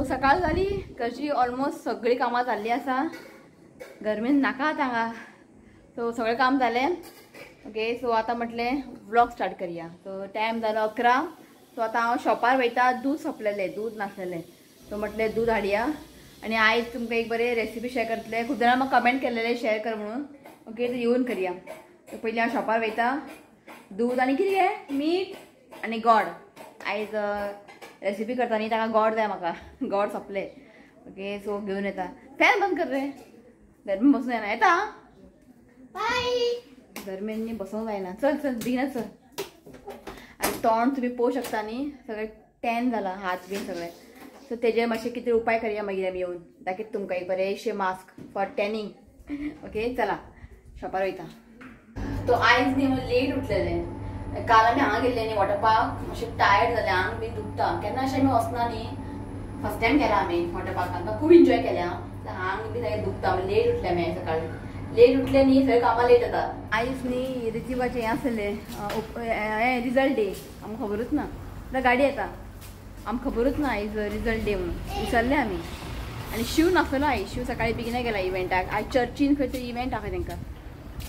सकाळ जाली, घरची ऑलमोस्ट सगळी कामां जाल्ली आसा. गरमेन नाका आतां हांगा. सो सगळें काम जालें. ओके सो आतां म्हटलें व्लॉग स्टार्ट करया. सो टायम जालो 11. सो आतां हांव शॉपार वयता. दूद सोंपलेलें, दूद नासलेलें. सो म्हटलें दूद हाडया आनी आयज तुमकां एक बरें रेसिपी शेअर करतलें. खूब जाणां म्हाका कमेंट केलेलें शेअर कर म्हणून. ओके तो येवन करया. सो पयलीं हांव शॉपार वयता. दूद आनी कितें गे मीठ आनी गोड. आयज रेसिपी करता न्ही, ताका गोड जाय म्हाका. गोड सोंपले. ओके सो घेवन येता. फॅन बंद कर रे, गरमेन बसूंक जायना. येता गरमेन न्ही बसूंक जायना. चल चल बेगीनच चल. आनी तोंड तुमी पळोवंक शकता न्ही, सगळें टॅन जाला, हात बीन सगळें. सो तेजेर मातशें कितें उपाय करया मागीर आमी येवन. दाखयता तुमकां एक बरेंशें मास्क फॉर टॅनिंग. ओके चला शॉपार वयता. तो आयज न्ही लेट उठलेलें. काल आमी हांगा गेल्ले न्ही वॉटर पार्क, मातशें टायर्ड जालें, आंग बी दुखता. केन्ना अशें आमी वचना न्ही, फर्स्ट टायम गेला आमी वॉटर पार्कान, खूब एन्जॉय केल्या. आंग बी सगळें दुखता. लेट उठले आमी सकाळी. लेट उठले न्ही सगळें कामां लेट जाता. आयज न्ही रितीवाचें हें आसलें, हें रिजल्ट डे. आमकां खबरूच ना. आतां गाडी येता, आमकां खबरूच ना आयज रिजल्ट डे म्हणून, विसरले आमी. आनी शिव नासलो आयज. शिव सकाळी बेगिना गेला इव्हेंटाक. आयज चर्चीन खंय तरी इव्हेंट आसा तांकां.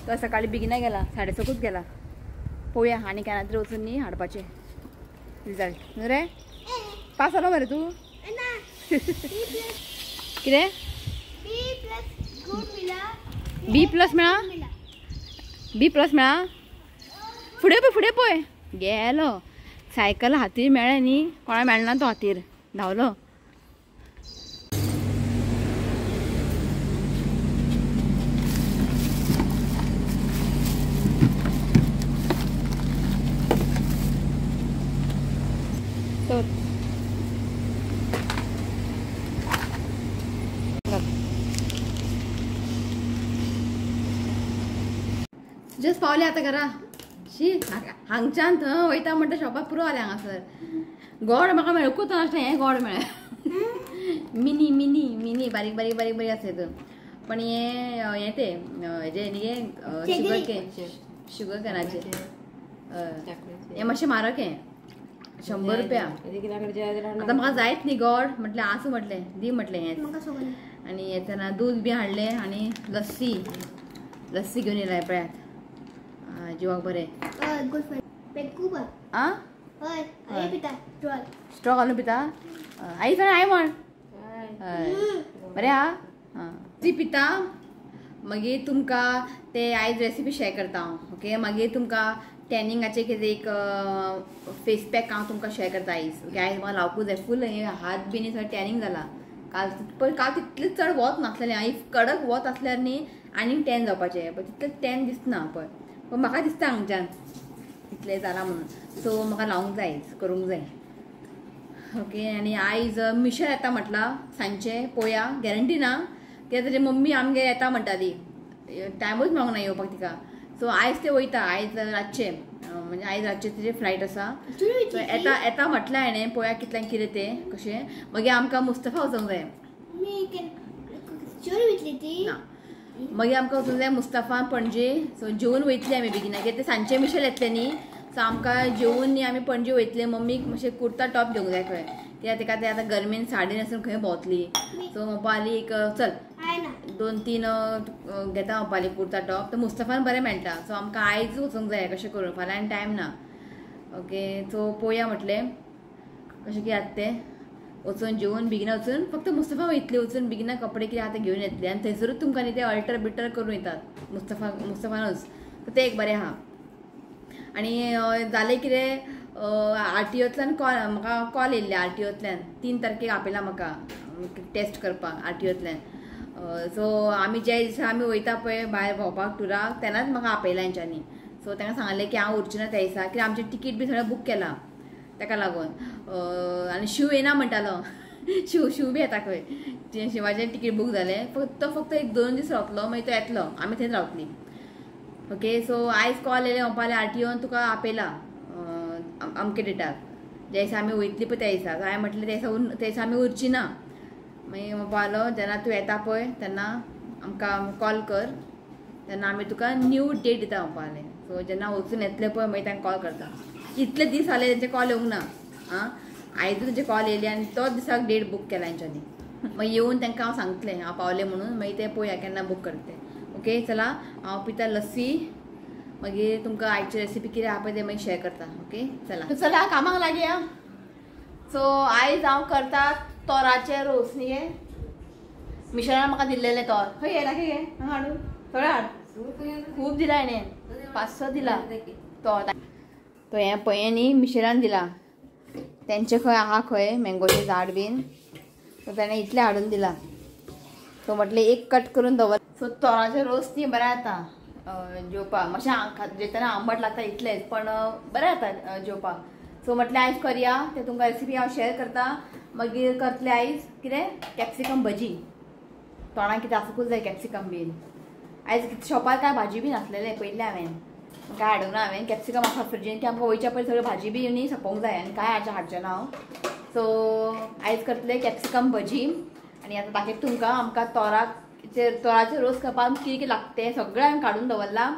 तो सकाळी बेगिना गेला, 6:30 गेला. पळोवया आनी केन्ना तरी वचून न्ही हाडपाचें रिजल्ट. न्हू रे, पास जालो मरे तूं? कितें बी प्लस मेळा? बी प्लस मेळा? फुडें पळय, फुडें पळय. गेलो सायकल हातीर मेळ्ळें न्ही, कोणा मेळना तो हातीर धांवलो. जस्ट पावले आतां घरा. शी हांगच्यान थंय वयता म्हणटा शॉपाक पुरो जालें हांगासर. गोड म्हाका मेळकूच नासलें, हें गोड मेळ्ळें. मिनी मिनी मिनी बारीक बारीक बारीक बारीक आसा हितून. पण हें हें तें हेजें न्ही गे शुगर can, sugar कॅनाचें हें मातशें म्हारग हें, 100 रुपया. आतां म्हाका जायत न्ही गोड, म्हटलें आसूं म्हटलें दी म्हटलें हें. आनी येतना दूद बी हाडलें आनी लस्सी, लस्सी घेवन येयला पळयात. जिवाक बरें. आं स्ट्रॉ घालून पिता? आई सर I म्हण बरें आहा. ती पिता मागीर तुमकां ते आयज रेसिपी शेअर करता हांव. ओके मागीर तुमकां टॅनिंगाचें कितें एक फेस पॅक हांव तुमकां शेअर करता आयज. ओके आयज म्हाका लावकूच जाय फूल. हात बी न्ही सगळें टॅनिंग जाला काल. पण काल तितलें चड वत नासलेलें. If कडक वत आसल्यार न्ही आनीक टॅन जावपाचें, पण तितलें टॅन दिसना पळय. पण म्हाका दिसता हांगच्यान इतलें जालां म्हणून. सो म्हाका लावंक जाय, करूंक जाय. ओके आनी आयज मिशेल येता म्हटलां सांजचें, पळोवया, गॅरंटी ना. कित्याक ताजी मम्मी आमगेर येता म्हणटाली, टायमूच मेळोंक ना येवपाक तिका. सो आयज ते वयता, आयज रातचें, म्हणजे आयज रातचें तिजें फ्लायट आसा. सो येता येता म्हटलें हांवें, पळोवया कितल्यांक कितें तें कशें. मागीर आमकां मुस्तफा वचोंक जाय ना, मागीर आमकां वचूंक जाय मुस्तफा पणजे. सो जेवन वयतले आमी बेगिना, कित्याक ते सांजचें मिशेल येतलें न्ही. सो आमकां जेवन न्ही आमी पणजे वयतले. मम्मीक मातशें कुर्ता टॉप घेवंक जाय खंय, कित्याक ताका ते आतां गरमेन साडी न्हेसून खंय भोंवतली. सो म्हणपा एक चल 2-3 घेता म्हणपा कुर्ता टॉप, तर मुस्तफान बरें मेळटा. सो आमकां आयज वचूंक जाय कशें करून, फाल्यां आनी टायम ना. ओके सो पळोवया म्हटलें कशें कितें जाता तें. वचून जेवन बेगिना वचून फक्त मुस्तफा वयतली, वचून बेगिना कपडे कितें आतां घेवन येतले. आनी थंयसरूच तुमकां न्ही ते अल्टर बिल्टर करून येतात मुस्तफा, मुस्तफानूच. तें एक बरें आहा. आनी जालें कितें, आरटीओंतल्यान कॉल, म्हाका कॉल येयल्ले आरटीओंतल्यान. 3 तारखेक आपयला म्हाका टेस्ट करपाक आरटीओंतल्यान. सो आमी ज्या दिसा आमी वयता पळय भायर भोंवपाक टुराक, तेन्नाच म्हाका आपयला हेंच्यांनी. सो तांकां सांगलें की हांव उरचें ना त्या दिसा, कित्याक आमचें तिकीट बी सगळें बूक केलां ताका लागून. आनी शिव येना म्हणटालो, शिव शिव बी येता खंय, शिवाचें तिकीट बूक जालें. फक्त तो फक्त 1-2 दीस रावतलो, मागीर तो येतलो, आमी थंयच रावतली. ओके सो आयज कॉल येयले म्हणपाक आरटीओन तुका आपयला अमके डेटाक, ज्या दिसा आमी वयतली पळय त्या दिसा. हांवें म्हटलें त्या दिसा आमी उरची ना. मागीर म्हणपाक जेन्ना तूं येता पळय तेन्ना आमकां कॉल कर, तेन्ना आमी तुका न्यू डेट दिता म्हणपाक. सो जेन्ना वचून येतले पळय मागीर तांकां कॉल करता. इतले दीस जाले तेंचे कॉल येवंक ना. आं आयज तुजे कॉल येयली आनी तोच दिसाक डेट बूक केला हेंच्यांनी. मागीर येवन तांकां हांव सांगतलें हांव पावलें म्हणून, मागीर ते पळोवया केन्ना बूक करता ते. ओके चला हांव पिता लस्सी, मागीर तुमकां आयची रेसिपी कितें आहा पळय तें मागीर शेअर करता. ओके चला चला कामाक लागया. सो आयज हांव करता तोराचें रोस न्ही गे, मिशरान म्हाका दिल्लेलें तोर. खंय हे दाखय गे, हांगा हाडून थोडें हाड, खूब दिला हेणें, 500 दिला तोर. तो हें पळय न्ही मिशरान दिला, तेंचे खंय आहा खंय मँगोचें झाड बीन, सो तेणें इतलें हाडून दिला. सो म्हटलें एक कट करून दवर. सो तोराचें रोस न्ही बरें जाता जेवपाक, मातशें जेतना आंबट लागता इतलेंच, पण बरें जाता जेवपाक. सो म्हटलें आयज करया, तें तुमकां रेसिपी हांव शेअर करता. मागीर करतलें आयज कितें कॅप्सिकम भजी, तोंडाक कितें आसूंकूच जाय कॅप्सिकम बीन. आयज शॉपार कांय भाजी बी नासलेलें पयलें हांवें, कांय हाडूंक ना हांवें. कॅप्सिकम आसा फ्रिजीन की आमकां वयच्या पयलीं सगळें भाजी बी न्ही सोंपोवंक जाय आनी कांय हाडचें हाडचें ना हांव. सो आयज करतलें कॅप्सिकम भजी. आनी आतां दाखयता तुमकां आमकां तोराचें रोस करपाक कितें कितें लागता तें सगळें हांवें काडून दवरलां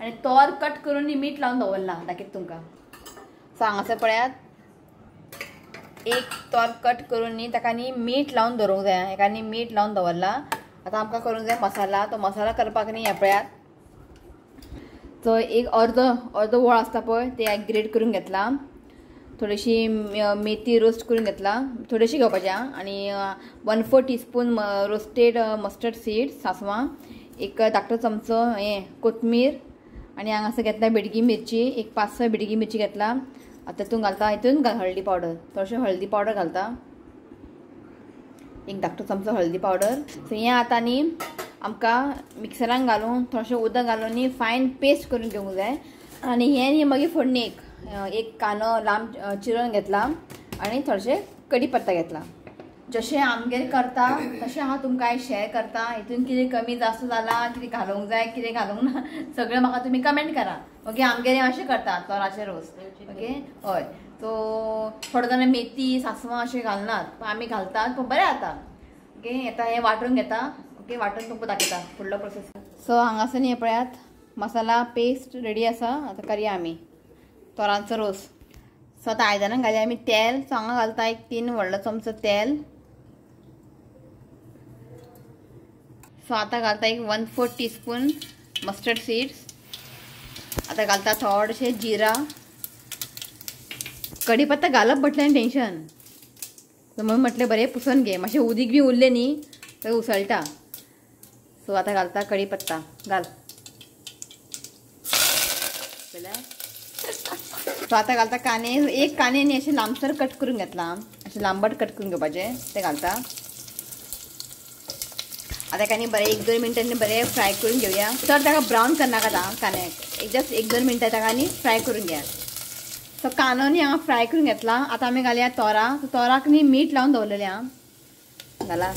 आनी तोर कट करून मीठ लावन दवरलां, दाखयता तुमकां. सो हांगासर पळयात एक तोर कट करून न्ही ताका न्ही मीठ लावन दवरूंक जाय, हेका न्ही मीठ लावन दवरलां. आतां आमकां करूंक जाय मसाला. तो मसाला करपाक न्ही हें पळयात, तो एक अर्दो अर्दो वोळ आसता पळय ते ग्रेट करून घेतला, थोडीशी मेथी रोस्ट करून घेतला, थोडीशी घेवपाची आनी 1/4 टीस्पून रोस्टेड मस्टर्ड सीड सांसवां, एक धाकटो चमचो हें कोथमीर, आनी हांगासर घेतला बेडगी मिरची, एक 5-6 बेडगी मिरची घेतला. आतां तितून घालता, हितून घाल हळदी पावडर, थोडशें हळदी पावडर घालता, एक धाकटो चमचो हळदी पावडर. सो हें आतां न्ही आमकां मिक्सरान घालून थोडशें उदक घालून न्ही फायन पेस्ट करून घेवंक जाय. आनी हें न्ही मागीर फोडणेक एक कांदो लांब चिरून घेतला आनी थोडशें कडी पत्ता घेतला. जशें आमगेर करता तशें हांव तुमकां शेअर करता. हितून कितें कमी जास्त जालां, कितें घालूंक जाय कितें घालूंक ना, सगळें म्हाका तुमी कमेंट करा. ओके आमगेर अशें करता तोराचें रोस. ओके हय, सो थोडे जाणां मेथी सांसवां अशें घालनात, पण आमी घालतात, पूण बरें जाता. ओके आतां हें वांटून घेता. ओके वांटून तुमकां दाखयता फुडलो प्रोसेस. सो हांगासर न्ही पळयात मसाला पेस्ट रेडी आसा. आतां करया आमी तोरांचो रोस. सो आतां आयदनान घालया आमी तेल. सो हांगा घालता एक 3 व्हडलो चमचो तेल. सो आतां घालता एक 1/4 टीस्पून मस्टर्ड सीड्स. आतां घालता थोडेशें जिरा. कढीपत्ता घालप म्हटलें टेंशन, म्हणून म्हटलें बरें पुसून घे, मातशें उदीक बी उरलें न्ही तर उसळटा. सो आतां घालता कढीपत्ता घाल. सो आतां घालता कांदे, एक कांदे न्ही अशें लांबसर कट करून घेतला, अशें लांबट कट करून घेवपाचें तें घालता. आतां एका न्ही बरें 1-2 मिनटांनी बरें फ्राय करून घेवया. चड ताका ब्रावन करनाका आतां कांद्याक, एक जस्ट 1-2 मिनटां ताका न्ही फ्राय करून घेया. सो कांदो न्ही हांगा फ्राय करून घेतला. आतां आमी घालया तोरा. तोराक न्ही मीठ लावन दवरलेलें आं, घाला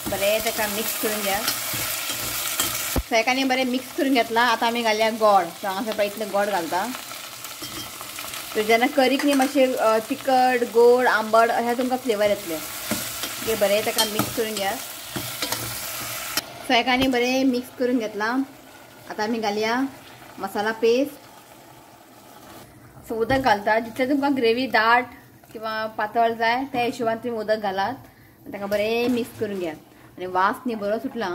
बरें ताका मिक्स करून घ्या. सो एका न्ही बरें मिक्स करून घेतला. आतां आमी घालया गोड. सो हांगासर पळय इतलें गोड घालता. सो जेन्ना करीक न्ही मातशें तिखट गोड आंबट अशें तुमकां फ्लेवर येतलें. ओके बरें ताका मिक्स करून घ्या. सो एका न्ही बरें मिक्स करून घेतला. आतां आमी घालया मसाला पेस्ट. सो उदक घालता जितलें तुमकां ग्रेवी दाट किंवा पातळ जाय त्या हिशोबान तुमी उदक घालात, ताका बरें मिक्स करून घ्या. आनी वास न्ही बरो सुटला.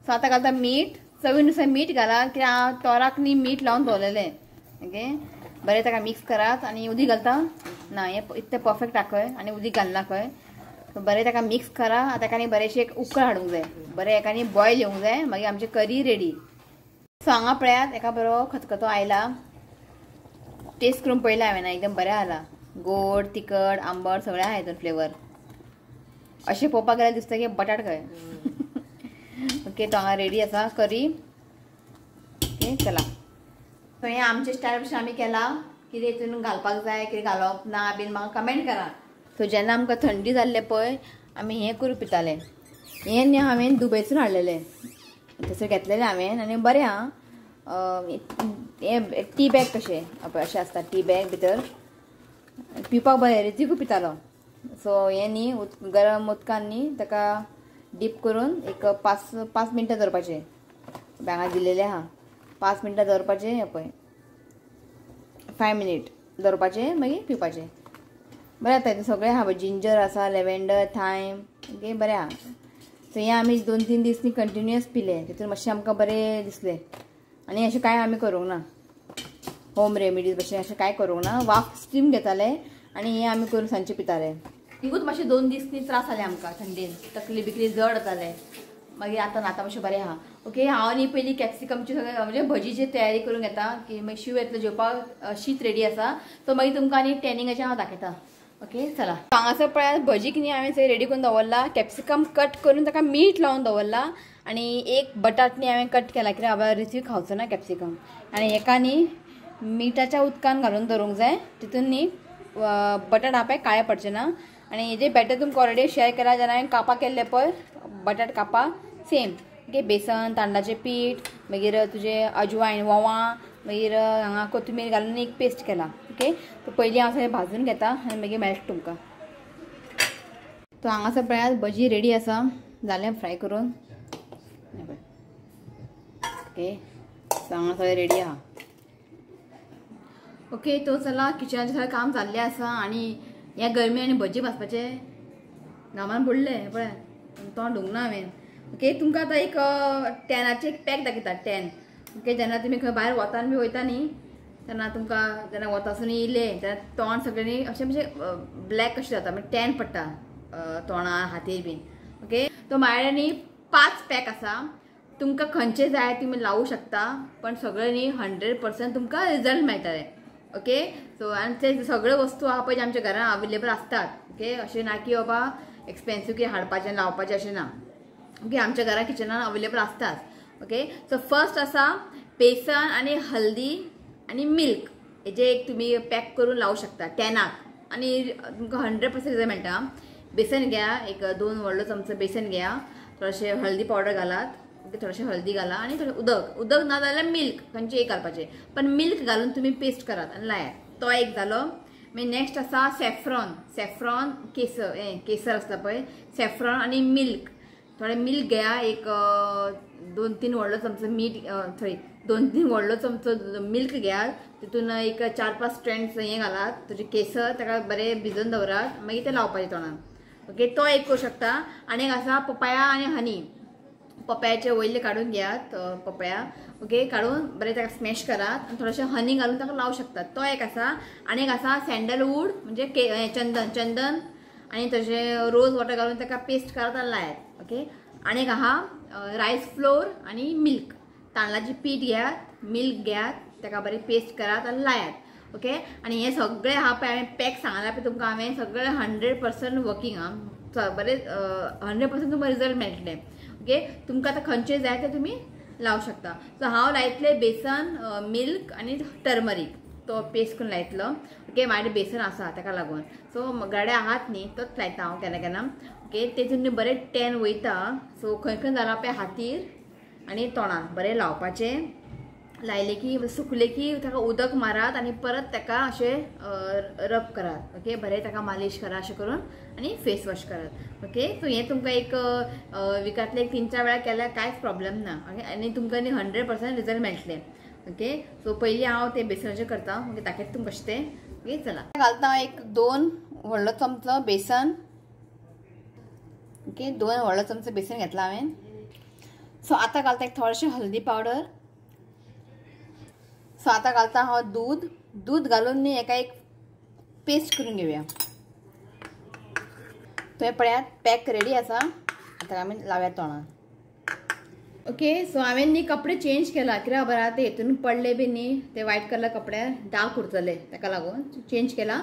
सो आतां घालता मीठ, चवीनुसार मीठ घालात, कित्याक तोराक न्ही मीठ लावन दवरलेलें. ओके बरें ताका मिक्स करात. आनी उदीक घालता ना, हें इतलें परफेक्ट आखय आनी उदीक घालना खंय. बरें ताका मिक्स करा. आतां ताका न्ही बरेंशें एक उकळ हाडूंक जाय, बरें एका न्ही बॉयल येवंक जाय, मागीर आमची करी रेडी. सो हांगा पळयात एका बरो खतखतो आयला, टेस्ट करून पळयला हांवें, एकदम बरें आला, गोड तिखट आंबट सगळें आहा हितून फ्लेवर. अशें पळोवपाक गेल्यार दिसता की बटाट खंय. ओके तो हांगा रेडी आसा करी. ओके चला. सो हें आमचे स्टायल भशेन आमी केलां, कितें हितून घालपाक जाय कितें घालप ना बीन म्हाका कमेंट करा. सो जेन्ना आमकां थंडी जाल्लें पळय आमी हें करून पिताले. हें न्ही हांवें दुबयसून हाडलेलें, थंयसर घेतलेलें हांवें आनी बरें आहा. हें टी बॅग कशें पळय अशें आसता टी बॅग, भितर पिवपाक बरें, रितीकूय पितालो. सो हें न्ही गरम उदकान न्ही ताका डीप करून एक 5 मिनटां दवरपाचें. हांगा दिलेलें आहा 5 मिनटां दवरपाचें. हें पळय 5 मिनीट दवरपाचें, मागीर पिवपाचें. बरें जाता हितून सगळें आहा, जिंजर आसा, लेवेंडर, थायम. ओके, बरें आहा. सो हें आमी 2-3 दीस न्ही कंटिन्युअस पिले, तितून मातशें आमकां बरें दिसलें. आनी अशें कांय आमी करूंक ना, होम रेमिडीज भशेन अशें कांय करूंक ना. वाफ स्टीम घेताले आनी हें आमी करून सांजचे पिताले. थिंगूच मातशें 2 दीस न्ही त्रास जाले आमकां थंडेन, तकली बिकली जड जाताले. मागीर आतां आतां मातशें बरें आहा. ओके, हांव न्ही पयलीं कॅप्सिकमची सगळें म्हणजे भजीची तयारी करून घेता की मागीर शीव येतलो जेवपाक, शीत रेडी आसा. सो मागीर तुमकां आनी टॅनिंगाचें हांव दाखयता. ओके, चला हांगासर पळयात भजीक न्ही हांवें सगळें रेडी करून दवरला. कॅप्सिकम कट करून ताका मीठ लावन दवरला आनी एक बटाट न्ही हांवें कट केला कित्याक हांवें रिथवी खावचो ना कॅप्सिकम. आनी हेका न्ही मिठाच्या उदकान घालून दवरूंक जाय, तितून न्ही बटाट आहा पळय काळे पडचे ना. आनी हेजे बॅटर तुमकां ऑलरेडी शेअर केला, जेन्ना हांवें कापां केल्ले पळय, बटाट कापां सेम. ओके, बेसन, तांदळाचें पीठ, मागीर तुजें अजवायन, वोवां, मागीर हांगा कोथमीर घालून एक पेस्ट केला. ओके, तो पयलीं हांव सगळें भाजून घेता आनी मागीर मेळटा तुमकां. तो हांगासर पळयात भजी रेडी आसा, जालें फ्राय करून. ओके, सो हांगा सगळें रेडी आहा. ओके, तो चला किचनाचें सगळें काम जाल्लें आसा. आनी ह्या गरमी आनी भजी भाजपाचें घामान बुडलें पळय, तोंड धुवंक ना हांवें. ओके, तुमकां आतां एक टॅनाचें एक पॅक दाखयता, टॅन. ओके, जेन्ना तुमी खंय भायर वतान बी वयता न्ही, तेन्ना तुमकां जेन्ना वतासून येयलें तेन्ना तोंड सगळें न्ही अशें म्हणजे ब्लॅक कशें जाता, म्हणजे टॅन पडटा तोंडार, हातीर बीन. ओके, तो म्हाजे न्ही 5 पॅक आसा, तुमकां खंयचे जाय तुमी लावूं शकता, पण सगळें न्ही 100% तुमकां रिजल्ट मेळटले. ओके, सो आनी ते सगळे वस्तू आहा पळय आमच्या घरान अवेलेबल आसतात. ओके, अशें ना की बाबा एक्सपेन्सीव की हाडपाचें लावपाचें अशें ना. ओके, आमच्या घरा किचनान अवेलेबल आसतात. ओके, सो फर्स्ट आसा बेसन आनी हल्दी आनी मिल्क, हेजे एक तुमी पॅक करून लावूं शकता टॅनाक, आनी तुमकां 100% रिजल्ट मेळटा. बेसन घ्या, एक 2 व्हडलो चमचो बेसन घ्या, थोडेशें हळदी पावडर घालात. ओके, थोडेशें हळदी घाला आनी थोडें उदक, उदक ना जाल्यार मिल्क खंयचें एक घालपाचें, पण मिल्क घालून तुमी पेस्ट करात आनी लायात. तो एक जालो. मागीर नेक्स्ट आसा सॅफ्रॉन, सॅफ्रॉन केसर, केसर आसता पळय, सॅफ्रॉन आनी मिल्क, थोडें मिल्क घेया, एक 2-3 व्हडलो चमचो मीठ, सॉरी 2-3 व्हडलो चमचो मिल्क घेयात, तितून एक 4-5 स्ट्रँड्स हें घालात, तुजें केसर ताका बरें भिजोवन दवरात, मागीर तें लावपाचें तोंडान. ओके, तो एक करूं शकता. आनी एक आसा पपाया आनी हनी, पपयाचे वयले काडून घेयात पपया. ओके, काडून बरें ताका स्मॅश करात आनी थोडेशें हनी घालून ताका लावूं शकतात. तो एक आसा. आनी एक आसा सँडलवूड म्हणजे चंदन, चंदन आनी तशें रोज वॉटर घालून ताका पेस्ट करात आनी लायात. ओके, आनी एक आहा रायस फ्लोर आनी मिल्क, तांदळाचें पीठ घेयात, मिल्क घेयात, ताका बरें पेस्ट करात आनी लायात. ओके, आनी हें सगळें आहा पळय हांवें पॅक सांगलां पळय तुमकां, हांवें सगळें 100% वर्कींग आहा, बरें 100% तुमकां रिजल्ट मेळटलें. ओके, तुमकां आतां खंयचें जाय तें तुमी लावं शकता. सो हांव लायतलें बेसन, मिल्क आनी टर्मरीक, तो पेस्ट करून लायतलो. ओके, म्हाजे बेसन आसा ताका लागून, सो गाडे आहात न्ही तोच लायता हांव केन्ना केन्ना. ओके, तेतून बरें टॅन वयता. सो खंय खंय जाला पळय हातीर आनी तोंडार बरें लावपाचें, लायलें की सुकलें की ताका उदक मारात आनी परत ताका अशें रब करात. ओके, बरें ताका मालिश करात अशें करून आनी फेस वॉश करात. ओके, सो हें तुमकां एक विकांतलें एक 3-4 वेळा केल्यार कांयच प्रॉब्लम ना. ओके, आनी तुमकां न्ही 100% रिजल्ट मेळटलें. ओके, सो पयलीं हांव तें बेसनाचें करता, ओके दाखयता तुमकां कशें तें. ओके, चला घालता हांव एक 2 व्हडलो चमचो बेसन. ओके, 2 व्हडलो चमचो बेसन घेतला हांवें. सो आतां घालता एक थोडेशें हल्दी पावडर. सो आतां घालता हांव दूद, दूद घालून न्ही एका एक पेस्ट करून घेवया. तुवें पळयात पॅक रेडी आसा, आतां आमी लावया तोंडान. ओके, सो हांवें न्ही कपडे चेंज केला, कित्याक खबर आहा ते हेतून पडले बी न्ही, ते वायट कलर कपड्यार डार्क उरतले, ताका लागून चेंज केला.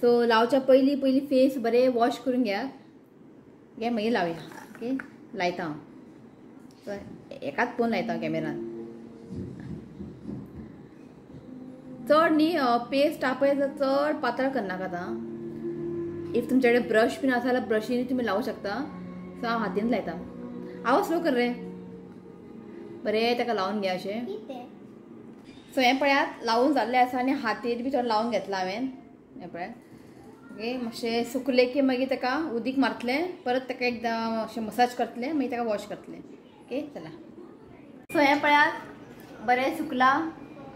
सो लावच्या पयलीं पयलीं फेस बरें वॉश करून घेयात, घे मागीर लावया. ओके, लायता हांव, सो एकाच पळोवन लायता हांव कॅमेरान. चड न्ही पेस्ट आपय चड पातळ करनाका आतां. If तुमचे कडेन ब्रश बीन आसा जाल्यार ब्रशीन तुमी लावूं शकता. सो हांव हातीन लायता. हांव स्लो कर रे, बरें ताका लावन घे अशें. सो हें पळयात लावून जाल्लें आसा आनी हातीर बी थोडें लावन घेतलां हांवें. हें पळयात. ओके, मातशें सुकलें की मागीर ताका उदीक मारतलें, परत ताका एकदां अशें मसाज करतलें, मागीर ताका वॉश करतलें. ओके, चला. सो हें पळयात बरें सुकलां,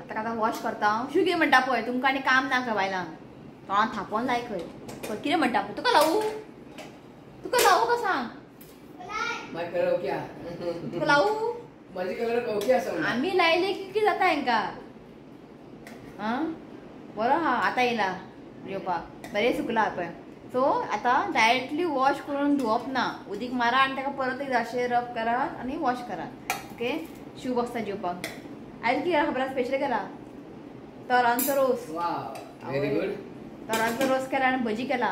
ताका आतां वॉश करता हांव. शू कितें म्हणटा पळय, तुमकां आनी काम ना खंय बायलांक, तोंडान थापोन लाय खंय. पळय कितें म्हणटा पळय, तुका लावू, तुका लावू का सांग, तुका लावू. आमी लायले की कितें जाता हेंकां. आं बरो आहा आतां येयला जेवपाक, बरें सुकला पळय. सो आतां डायरेक्टली वॉश करून धुवप ना, उदीक मारा आनी ताका परत एकदां अशें रब करात आनी वॉश करात. ओके, शू बसता जेवपाक. आयज कितें खबर आसा स्पेशल केला? तोरांचो रोस. तोरांचो रोस केला आनी भजी केला.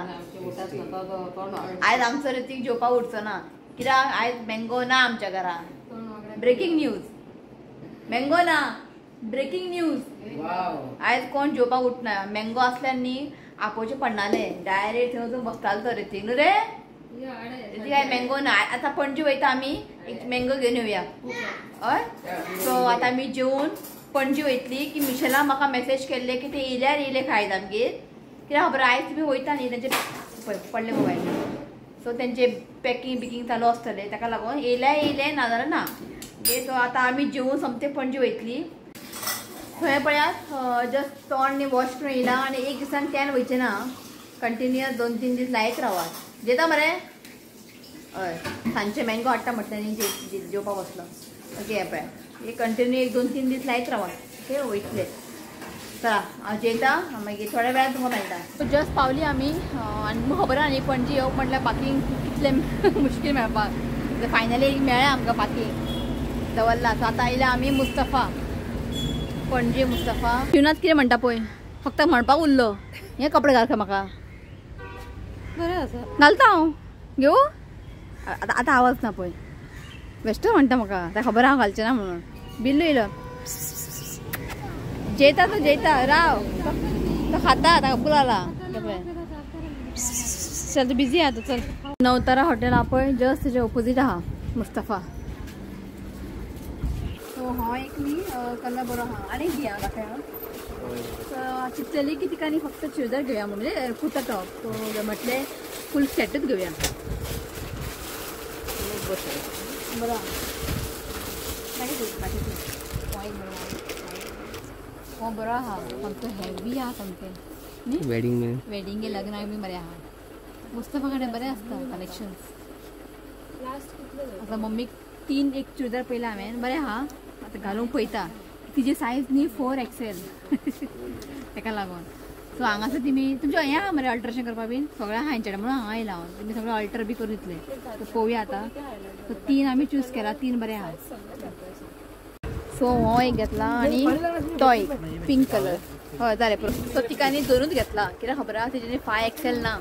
आयज आमचो ऋतिक जेवपाक उठचो ना, कित्याक आयज मँगो ना आमच्या घरा. ब्रेकींग न्यूज, मँगो ना, ब्रेकींग न्यूज. आयज कोण जेवपाक उठना, मँगो आसल्यार न्ही आपोवचे पडनाले, डायरेक्ट थंय वचून बसतालो तो ऋतिक न्हू रे. ऋतिक आयज मँगो ना. आतां पणजे वयता आमी, एक मँगो घेवन येवया. हय, सो आतां आमी जेवन पणजे वयतली की मिशेला म्हाका मॅसेज केल्ले की ते येयल्यार येयले खायत आमगेर, कित्याक खबर आयज तुमी वयता न्ही तेंचे पडले मोबायल, सो तेंचे पॅकिंग बिकिंग चालू आसतलें, ताका लागून येयल्यार येयले ना जाल्यार ना. ओके, सो आतां आमी जेवन सोमते पणजे वयतली. थंय पळयात जस्ट तोंड वॉश करून येयला आनी एक दिसान टॅन वयचें ना, कंटिन्युअस 2-3 दीस लायत रावात. जेता मरे? हय, सांजचे मँगो हाडटा म्हटलें न्ही, जेवपाक बसलो. ओके, पळय हे कंटिन्यू एक 2-3 दीस लायत रावात. ओके, वयतले. चला हांव जेयता, मागीर थोड्या वेळान तुमकां मेळटा. जस्ट पावली आमी आनी तुमकां खबर आहा न्ही पणजे येवप म्हटल्यार पार्किंग कितलें मुश्कील मेळपाक. फायनली एक मेळ्ळें आमकां पार्किंग दवरला. सो आतां आयल्या आमी मुस्तफा, पणजे मुस्तफा. शिवनाथ कितें म्हणटा पळय, फक्त म्हणपाक उरलो हे कपडे घाल खंय म्हाका. बरें आसा, घालता हांव, घेवं आतां. आतां आवाज ना पळय, बेश्टो म्हणटा म्हाका, आतां खबर हांव घालचें ना म्हणून. बिल्लू येयलो, जेयता तो, जेयता राव, तो खाता, ताका भूक लागला. चल तूं बिजी आहा तूं, चल. नवतारा हॉटेल आहा पळय, जस्ट तेजे ओपोजीट आहा मुस्तफा. सो हो एक न्ही कलर बरो आहा आनी घेया दाखय. चिंतलेली की तिका न्ही फक्त चुडीदार घेवया म्हणून, म्हणजे कुर्ता टॉप. सो म्हटलें फूल सेटूच घेवया. बरो हो बरो आहा, सामको हेवी आहा, सामकें न्ही वेडिंग वेडिंग लग्नाक बी बरें आहा. मुस्तफा कडेन बरें आसता कलेक्शन्स. आतां मम्मीक 3 एक चुडीदार पळयला हांवें, बरें आहा, आतां घालूंक पळयता. तिजी सायज न्ही 4XL ताका लागून. सो हांगासर तुमी तुमचें हें आहा मरे अल्ट्रेशन करपा बीन सगळें आहा हेंच्या म्हणून हांगा आयला हांव, तुमी सगळें अल्टर बी करून दितले. सो पळोवया आतां. सो 3 आमी चूज केला, 3 बरें आहा. सो हो एक घेतला आनी तो एक पिंक कलर. हय जालें पुरो. सो तिका न्ही 2च घेतला, कित्याक खबर आहा तेजे 5XL ना,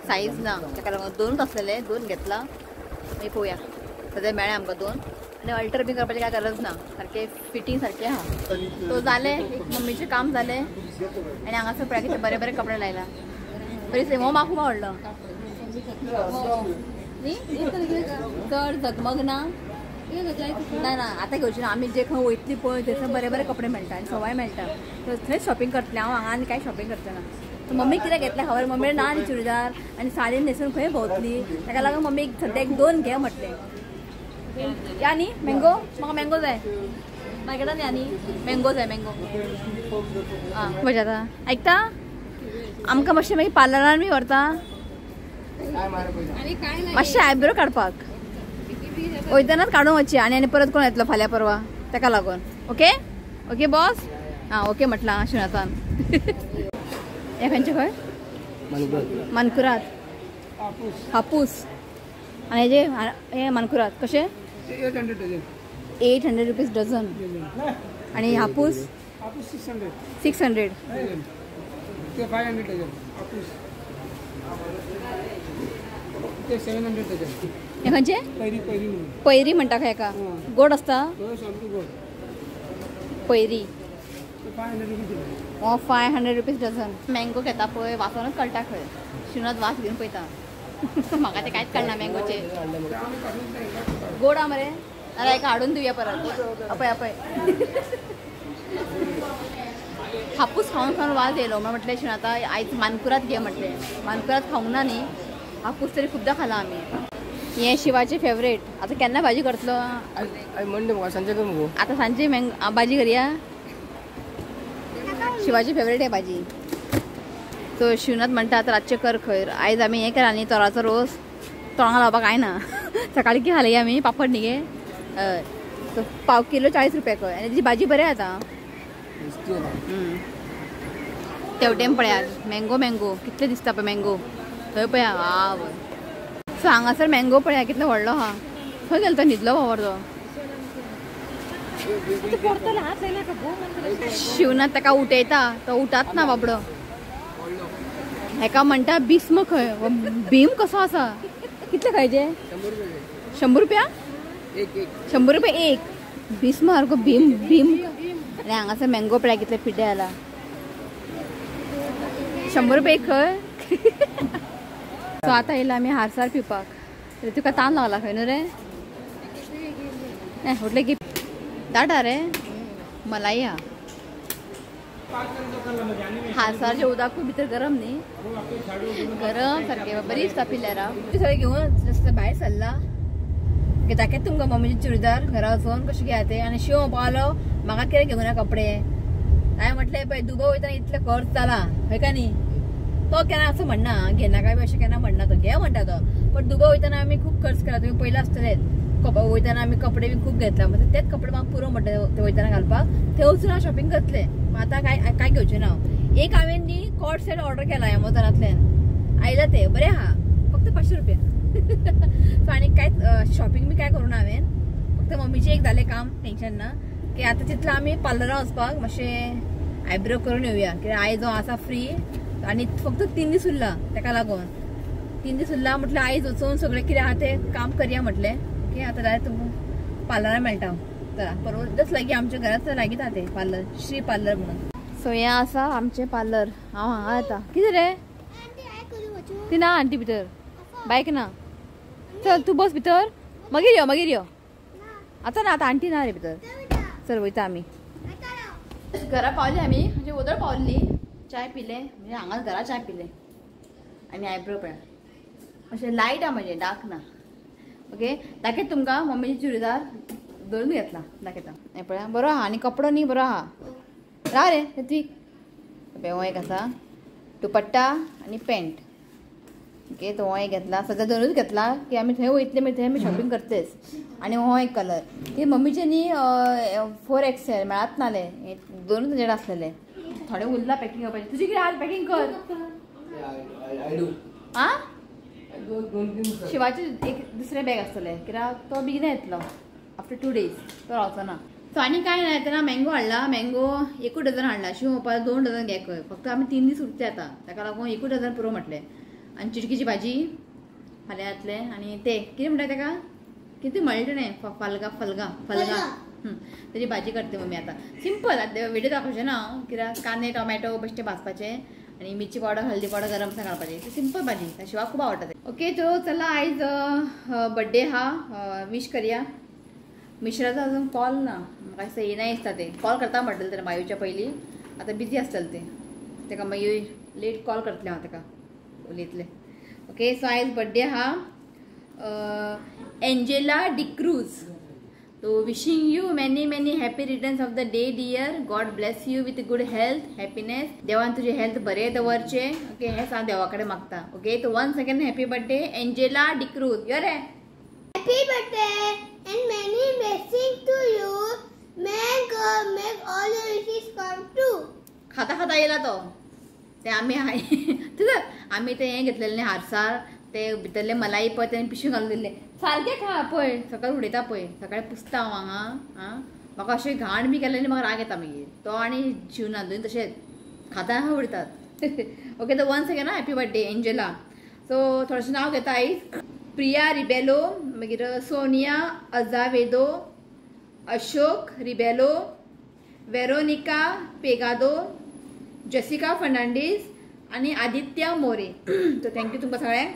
सायज ना, ताका लागून 2च आसलेले, 2 घेतला. मागीर पळोवया सद्या मेळ्ळें आमकां 2 आनी अल्टर बी करपाची काय गरज ना, सारकें फिटींग सारकें आहा. सो जालें, एक मम्मीचें काम जालें. आनी हांगासर पळय कितें बरे बरे कपडे लायला, बरी. हो म्हाका खूब आवडलो न्ही, चड जगमग ना ना ना. आतां घेवचें ना, आमी जे खंय वयतली पळय थंयसर बरे बरे कपडे मेळटा आनी सवाय मेळटा, थंयच शॉपिंग करतलें हांव. हांगा आनी कांय शॉपिंग करचें ना. मम्मी कितें घेतलें खबर, मम्मी ना आनी चुडीदार आनी साडी न्हेसून खंय भोंवतली, ताका लागून मम्मीक सद्याक 2 घे म्हटलें. या न्ही मँगो, म्हाका मँगो जाय, मार्केटान या न्ही मँगो जाय, मँगो. आं मजा जाता. आयकता आमकां मातशें मागीर पार्लरान बी व्हरता मातशें आयब्रो काडपाक, वयतनाच काडून वचचें आनी आनी परत कोण येतलो फाल्यां परवा, ताका लागून. Okay okay boss. आं ओके म्हटलां शिवनाथान. हें खंयचें खंय? मानकुरात हापूस. आनी हेजे हे मानकुरात कशें? 800 रुपीज डझन. आनी हापूस 600. हे खंयचे? पैरी म्हणटा खंय हेका, गोड आसता पैरी. हो 500 रुपीज डझन. मँगो घेता पळय, वासनूच कळटा खंय, शिवनाथ वास घेवन पळयता. म्हाका ते कांयच कळना मँगोचे. गोड आहा मरे, नाल्यार हेका हाडून दिवया परत. अपय अपय हापूस खावन खावन वाज येयलो म्हणून म्हटलें शिवनाथा आयज मानकुरात घे म्हटलें. मानकुरात खावंक ना न्ही, हापूस तरी खुबदां खाला आमी. हे शिवाचे फेवरेट. आतां केन्ना भाजी करतलो? आतां सांजे मँगो भाजी करया. शिवाची फेवरेट आहे भाजी. सो शिवनाथ म्हणटा आतां रातचें कर खंय. आयज आमी हें केला न्ही तोराचो रोस, तोंडाक लावपाक कांय ना. सकाळी कितें खाली आमी पापड न्ही गे. हय सो पाव किलो 40 रुपया खंय. आनी तेजी भाजी बरें आतां. तेवटेन पळयात मँगो, मँगो कितले दिसता पळय मँगो थंय पळया. आवय सो हांगासर मँगो पळया कितलो व्हडलो आहा. खंय गेलो तो न्हिदलो बाबर तो. शिवनाथ ताका उठयता तो उठात ना बाबडो. हेका म्हणटा भीस्म खंय, भीम कसो आसा. कितले खायचे? 100 रुपया, 100 रुपया एक. भीस्म सारको भीम भीम. आनी हांगासर मँगो पळया कितले पिड्डे जाला. 100 रुपया एक खंय. सो आतां येयला आमी हारसार पिवपाक. तुका तान लागला खंय न्हू रे? उठले की दाटा रे मलाई हा. हारसारचें उदकूय भितर गरम न्ही, गरम सारकें बरी दिसता पिल्यार. सगळें घेवन भायर सरला. दाखयता तुमकां मम्मीचे चुडीदार घरा वचून कशें घेया ते. आनी शिव पावलो म्हाका कितें घेवना कपडे. हांवें म्हटलें पळय दुबय वयतना इतले खर्च जाला हय का न्ही. तो केन्ना असो म्हणना घेनाका बी अशें केन्ना म्हणना, तो घे म्हणटा तो. पण दुबय वयतना आमी खूब खर्च केला, तुमी पयलें आसतलेच. वयतना आमी कपडे बी खूब घेतला, म्हणजे तेच कपडे म्हाका पुरो म्हणटा ते वयतना घालपाक. थंय वचून हांव शॉपिंग करतलें. आतां काय काय घेवचें ना. एक हांवें न्ही कॉट सेट ऑर्डर केला एमेझॉनांतल्यान, आयला ते बरें आहा, फक्त 500 रुपया. सो आनी कांयच शॉपिंग बी काय करूं ना हांवें, फक्त मम्मीचें एक जालें काम, टेंशन ना. की आतां तितलें आमी पार्लरान वचपाक मातशें आयब्रो करून येवया, कित्याक आयज हांव आसा फ्री आनी फक्त 3 दीस उरला. ताका लागून 3 दीस उरला म्हटल्यार आयज वचून सगळें कितें आहा तें काम करया म्हटलें. ओके आतां डायरेक्ट तुमकां पार्लरान मेळटा. चला परवड जस्ट लागीं आमच्या घरांत लागींच आहा तें पार्लर, श्री पार्लर म्हणून. सो हें आसा आमचें पार्लर. हांव हांगा येता. कितें रे ती ना आंटी भितर बायक ना. चल तूं बस भितर, मागीर यो मागीर यो. आतां ना, आतां आंटी ना रे भितर. चल वयता आमी. घरा पावली आमी, म्हणजे वदळ पावली. चाय पिले, म्हणजे हांगाच घरा चाय पिले. आनी आयब्रो पळय अशें लायट आहा, म्हणजे डार्क ना. ओके दाखयता तुमकां मम्मीची चुडीदार धरून घेतला, दाखयता. हें पळया बरो आहा आनी कपडो न्ही बरो आहा. राव रे ऋत्वीक. हो एक आसा दुपट्टा आनी पॅन्ट. ओके तो हो एक घेतला, सद्या दोनूच घेतला की आमी थंय वयतले मागीर थंय आमी शॉपिंग करतलेच. आनी हो एक कलर ती मम्मीचे न्ही 4XL मेळत नाले, दोनूच तुजें आसलेले. थोडे उरला पॅकिंग करपाचें. तुजें कितें आहा पॅकिंग कर. आं शिवाचे एक दुसरें बॅग आसतलें, कित्याक तो बेगीन येतलो आफ्टर 2 डेज, तो रावचो ना. सो आनी कांय ना, येतना मँगो हाडला. मँगो 1 डझन हाडला. शिव म्हणपाक 2 डझन घे खंय, फक्त आमी 3 दीस उरते आतां, ताका लागून 1 डझन पुरो म्हटलें. आनी चिटकीची भाजी फाल्यां जातलें. आनी ते कितें म्हणटा ताका, कितें म्हणलें तेणें, फालगा फलगा फलगा तेजी भाजी करता मम्मी आतां. सिंपल, आतां व्हिडियो दाखोवचें ना हांव, कित्याक कांदे टोमॅटो बेश्टे भाजपाचे आनी मिरची पावडर हळदी पावडर गरम मसाला घालपाची. ती सिंपल भाजी, शिवाक खूब आवडटा ते. ओके तो चला आयज बड्डे आहा, विश करया. मिश्राचो अजून कॉल ना, म्हाका दिसता येना दिसता ते. कॉल करता म्हटलें तेणें मायूच्या पयलीं, आतां बिजी आसतलें तें, ताका मागीर लेट कॉल करतलें हांव ताका उलयतलें. ओके सो आयज बड्डे आहा Angela D'Cruz. So wishing you many many happy returns of the day dear. God bless you with good health, happiness. देवान तुझे हेल्थ बरे दवरचे. ओके हें हांव देवा कडेन मागता. ओके तो once again happy birthday Angela D'Cruz. यो रे. Happy birthday and many blessings to you. May God make all your wishes come true. खाता खाता येयला तो. ते आमी तुझं आमी ते हें घेतलेलें न्ही हारसार, ते भितरले मलाई पळय तेणें पिशवी घालून दिल्ले. सारकें खा पळय, सकाळी उडयता पळय, सकाळी पुसता हांव हांगा. आं म्हाका अशें घाण बी केलें न्ही म्हाका राग येता मागीर. तो आनी शिवना दोन तशेंच खाता उडयतात. ओके तो once again happy birthday Angela. So थोडेशें नांव घेता आयज. प्रिया रिबेलो, मागीर सोनिया अजावेदो, अशोक रिबेलो, वेरोनिका पेगादो, जेसिका फर्नांडीस आनी आदित्य मोरे. तो thank you तुमकां सगळ्यांक.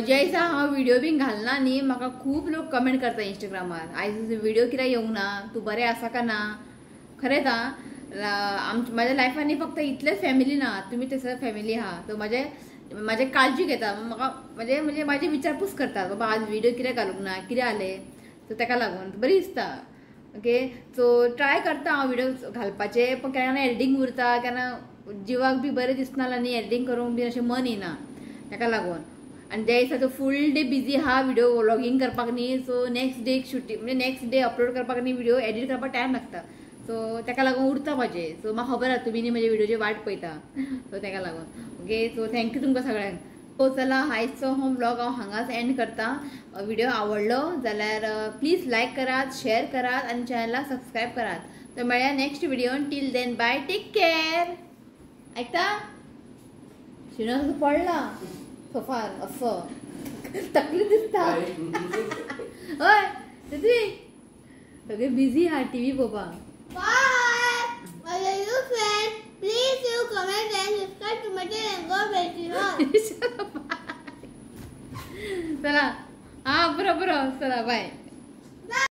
जे दिसा हांव व्हिडियो बीन घालना न्ही, म्हाका खूब लोक कमेंट करता इंस्टाग्रामार, आयज व्हिडियो कित्याक येवंक ना, तूं बरें आसा का ना. खरेंच आं, म्हाज्या लायफान न्ही फक्त इतलेच फॅमिली ना, तुमी थंयसर फॅमिली आहा, तो म्हाजे काळजी घेता, म्हाका म्हणजे म्हणजे म्हाजी विचारपूस करता, बाबा आज व्हिडियो कित्याक घालूंक ना, कितें जालें. सो ताका लागून बरी दिसता. ओके सो ट्राय करता हांव व्हिडिओ घालपाचे पण केन्ना एडिटींग उरता केन्ना जिवाक बी बरें दिसना न्ही एडिटींग करूंक बी अशें मन येना ताका लागून. आनी त्या दिसा तो फूल डे बिजी आहा व्हिडिओ व्लॉगींग करपाक न्ही. सो नेक्स्ट डे शुटींग म्हणजे नेक्स्ट डे अपलोड करपाक न्ही व्हिडिओ एडिट करपाक टायम लागता. सो ताका लागून उरता म्हाजें. सो म्हाका खबर आहा तुमी न्ही म्हज्या व्हिडिओची वाट पळयता. सो ताका लागून ओके सो thank you तुमकां सगळ्यांक. सो चला आयचो हो व्लॉग हांव हांगाच एंड करता. व्हिडिओ आवडलो जाल्यार प्लीज लायक करात, शेअर करात आनी चॅनलाक सबस्क्रायब करात. तर मेळया next व्हिडिओन. Till then bye, take care. आयकता शिणो असो पडला सोफार असो तकली दिसता. हय ऋत्विक सगळे बिझी आहा टीव्ही पळोवपाक. Bye. My new friend, please you comment and subscribe to my channel. God bless you all. चला हा बरोबर चला बाय.